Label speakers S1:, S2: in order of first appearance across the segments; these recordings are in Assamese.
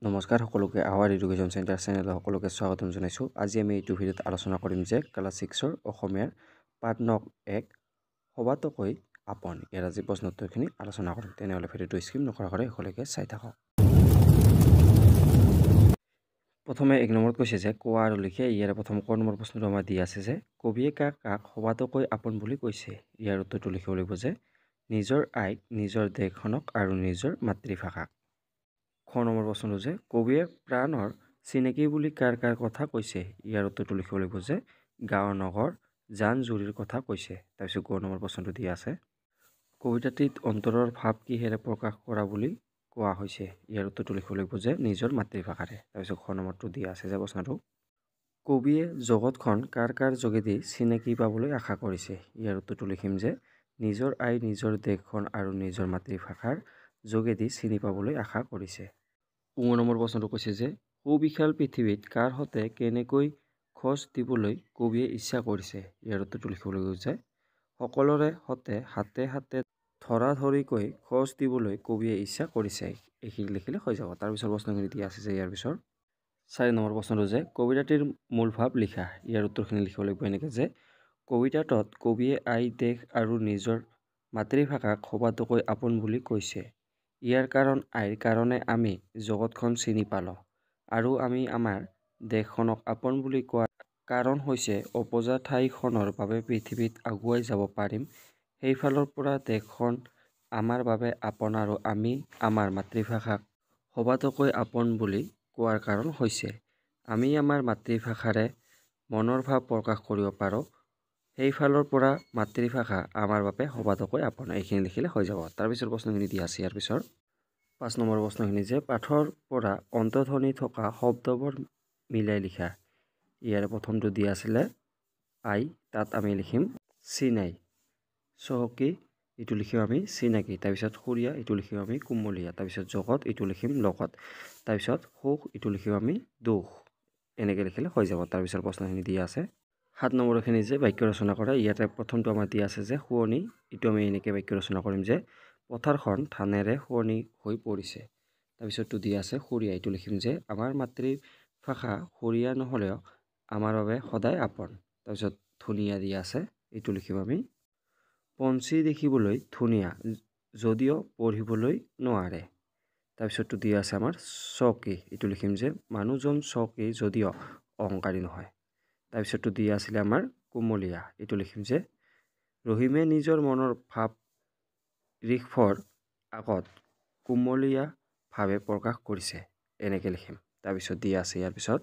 S1: নমস্কাৰ সকলোকে, আৱাৰ এডুকেশ্যন চেণ্টাৰ চেনেলত সকলোকে স্বাগতম জনাইছোঁ। আজি আমি এইটো ভিডিঅ'ত আলোচনা কৰিম যে ক্লাছ ছিক্সৰ অসমীয়াৰ পাঠ নং 1 সবাতোকৈ আপোন, ইয়াৰ আজি প্ৰশ্ন উত্তৰখিনি আলোচনা কৰিম। তেনেহ'লে ভিডিঅ'টো স্কিপ নকৰাকৈ সকলোকে চাই থাকক। প্ৰথমে 1 নম্বৰত কৈছে যে কোৱা আৰু লিখে। ইয়াৰে প্ৰথম ক নম্বৰ প্ৰশ্নটো আমাৰ দি আছে যে কবিয়ে কাক কাক সবাতোকৈ আপোন বুলি কৈছে। ইয়াৰ উত্তৰটো লিখিব লাগিব যে নিজৰ আইক, নিজৰ দেশখনক আৰু নিজৰ মাতৃভাষাক। খ নম্বৰ প্ৰশ্নটো যে কবিয়ে প্ৰাণৰ চিনাকি বুলি কাৰ কাৰ কথা কৈছে। ইয়াৰ উত্তৰটো লিখিব লাগিব যে গাঁও, নগৰ, জান জুৰিৰ কথা কৈছে। তাৰপিছত গ নম্বৰ প্ৰশ্নটো দিয়া আছে কবিতাটিত অন্তৰৰ ভাৱ কিহেৰে প্ৰকাশ কৰা বুলি কোৱা হৈছে। ইয়াৰ উত্তৰটো লিখিব লাগিব যে নিজৰ মাতৃভাষাৰে। তাৰপিছত খ নম্বৰটো দিয়া আছে যে প্ৰশ্নটো কবিয়ে জগতখন কাৰ কাৰ যোগেদি চিনাকি পাবলৈ আশা কৰিছে। ইয়াৰ উত্তৰটো লিখিম যে নিজৰ আই, নিজৰ দেশখন আৰু নিজৰ মাতৃভাষাৰ যোগেদি চিনি পাবলৈ আশা কৰিছে। ঙ নম্বৰ প্ৰশ্নটো কৈছে যে সুবিশাল পৃথিৱীত কাৰ সতে কেনেকৈ খোজ দিবলৈ কবিয়ে ইচ্ছা কৰিছে। ইয়াৰ উত্তৰটো লিখিব লাগিব যে সকলোৰে সতে হাতে হাতে ধৰা ধৰিকৈ খোজ দিবলৈ কবিয়ে ইচ্ছা কৰিছে। এইখিনি লিখিলে হৈ যাব। তাৰপিছৰ প্ৰশ্নখিনি দিয়া আছে যে ইয়াৰ পিছৰ 4 নম্বৰ প্ৰশ্নটো যে কবিতাটিৰ মূল ভাৱ লিখা। ইয়াৰ উত্তৰখিনি লিখিব লাগিব এনেকৈ যে কবিতাটোত কবিয়ে আই, দেশ আৰু নিজৰ মাতৃভাষাক সবাতোকৈ আপোন বুলি কৈছে। ইয়াৰ কাৰণ আইৰ কাৰণে আমি জগতখন চিনি পালোঁ আৰু আমি আমাৰ দেশখনক আপোন বুলি কোৱাৰ কাৰণ হৈছে ওপজা ঠাইখনৰ বাবে পৃথিৱীত আগুৱাই যাব পাৰিম, সেইফালৰ পৰা দেশখন আমাৰ বাবে আপোন আৰু আমি আমাৰ মাতৃভাষাক সবাতোকৈ আপোন বুলি কোৱাৰ কাৰণ হৈছে আমি আমাৰ মাতৃভাষাৰে মনৰ ভাৱ প্ৰকাশ কৰিব পাৰোঁ, সেইফালৰ পৰা মাতৃভাষা আমাৰ বাবে সবাতোকৈ আপোন। এইখিনি লিখিলে হৈ যাব। তাৰপিছৰ প্ৰশ্নখিনি দিয়া আছে ইয়াৰ পিছৰ 5 নম্বৰ প্ৰশ্নখিনি যে পাঠৰ পৰা অন্তধ্বনি থকা শব্দবোৰ মিলাই লিখা। ইয়াৰ প্ৰথমটো দিয়া আছিলে আই, তাত আমি লিখিম চিনাই। চহকী এইটো লিখিম আমি চিনাকি। তাৰপিছত সুৰীয়া এইটো লিখিম আমি কুমলীয়া। তাৰপিছত জগত এইটো লিখিম লগত। তাৰপিছত সুখ এইটো লিখিম আমি দুখ। এনেকৈ লিখিলে হৈ যাব। তাৰপিছৰ প্ৰশ্নখিনি দিয়া আছে 7 নম্বৰখিনি যে বাক্য ৰচনা কৰা। ইয়াতে প্ৰথমটো আমাৰ দিয়া আছে যে শুৱনি, এইটো আমি এনেকৈ বাক্য ৰচনা কৰিম যে পথাৰখন ধানেৰে শুৱনি হৈ পৰিছে। তাৰপিছতটো দিয়া আছে সুৰীয়া, এইটো লিখিম যে আমাৰ মাতৃভাষা সুৰীয়া নহ'লেও আমাৰ বাবে সদায় আপোন। তাৰপিছত ধুনীয়া দিয়া আছে, এইটো লিখিম আমি পঞ্চী দেখিবলৈ ধুনীয়া যদিও পঢ়িবলৈ নোৱাৰে। তাৰপিছতটো দিয়া আছে আমাৰ চকী, এইটো লিখিম যে মানুহজন চকী যদিও অহংকাৰী নহয়। তাৰপিছতটো দিয়া আছিলে আমাৰ কুমলীয়া, এইটো লিখিম যে ৰহিমে নিজৰ মনৰ ভাৱ ঋষভৰ আগত কুমলীয়াভাৱে প্ৰকাশ কৰিছে, এনেকৈ লিখিম। তাৰপিছত দিয়া আছে ইয়াৰ পিছত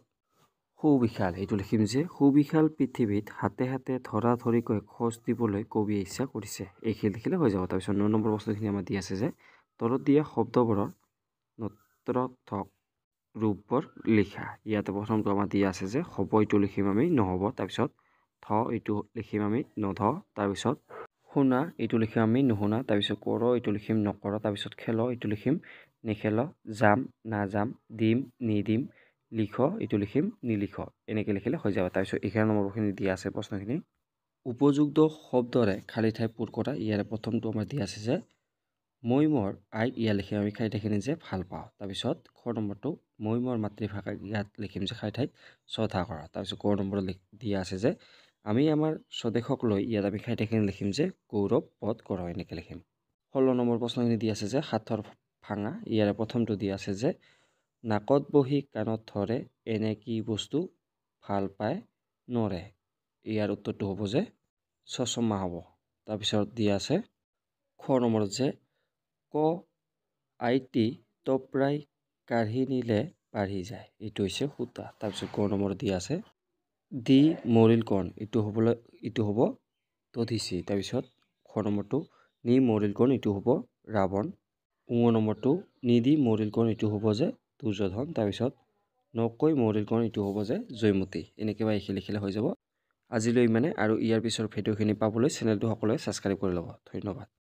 S1: সুবিশাল, এইটো লিখিম যে সুবিশাল পৃথিৱীত হাতে হাতে ধৰা ধৰিকৈ খোজ দিবলৈ কবিয়ে ইচ্ছা কৰিছে। এইখিনি লিখিলে হৈ যাব। তাৰপিছত 9 নম্বৰ প্ৰশ্নখিনি আমাৰ দি আছে যে তলত দিয়া শব্দবোৰৰ নত্ৰৰ্থক ৰূপবোৰ লিখা। ইয়াতে প্ৰথমটো আমাৰ দিয়া আছে যে হ'ব, এইটো লিখিম আমি নহ'ব। তাৰপিছত থ, এইটো লিখিম আমি নধ। তাৰপিছত শুনা, এইটো লিখিম আমি নুশুনা। তাৰপিছত কৰ, এইটো লিখিম নকৰ। তাৰপিছত খেল, এইটো লিখিম নেখেল। যাম, নাযাম। দিম, নিদিম। লিখ, এইটো লিখিম নিলিখ। এনেকৈ লিখিলে হৈ যাব। তাৰপিছত 11 নম্বৰখিনি দিয়া আছে প্ৰশ্নখিনি উপযুক্ত শব্দৰে খালী ঠাই পূৰ কৰা। ইয়াৰে প্ৰথমটো আমাৰ দিয়া আছে যে মই মোৰ আইক, ইয়াত লিখিম আমি খালী ঠাইখিনি যে ভাল পাওঁ। তাৰপিছত খ নম্বৰটো মই মোৰ মাতৃভাষাক, ইয়াত লিখিম যে খালী ঠাইত শ্ৰদ্ধা কৰা। তাৰপিছত ক নম্বৰত দিয়া আছে যে আমি আমাৰ স্বদেশক লৈ, ইয়াত আমি খালী ঠাইখিনি লিখিম যে গৌৰৱ বোধ কৰোঁ, এনেকৈ লিখিম। 16 নম্বৰ প্ৰশ্নখিনি দিয়া আছে যে সাঁথৰ ভাঙা। ইয়াৰে প্ৰথমটো দিয়া আছে যে নাকত বহি কাণত ধৰে এনে কি বস্তু ভাল পায় নৰে। ইয়াৰ উত্তৰটো হ'ব যে চশমা হ'ব। তাৰপিছত দিয়া আছে খ নম্বৰত যে ক IT টপৰাই কাঢ়ি নিলে বাঢ়ি যায়, এইটো হৈছে সূতা। তাৰপিছত ক নম্বৰত দিয়া আছে দি মৰিল কণ, এইটো হ'ব দধিচি। তাৰপিছত খ নম্বৰটো নি মৰিল কণ, এইটো হ'ব ৰাৱণ। ঙ নম্বৰটো নিদি মৰিল কণ, এইটো হ'ব যে দুৰ্যোধন। তাৰপিছত নকৈ মৰিল কণ, এইটো হ'ব যে জয়মতী। এনেকৈ বা এইখিনি লিখিলে হৈ যাব। আজিলৈ ইমানে, আৰু ইয়াৰ পিছৰ ভিডিঅ'খিনি পাবলৈ চেনেলটো সকলোৱে ছাবস্ক্ৰাইব কৰি ল'ব। ধন্যবাদ।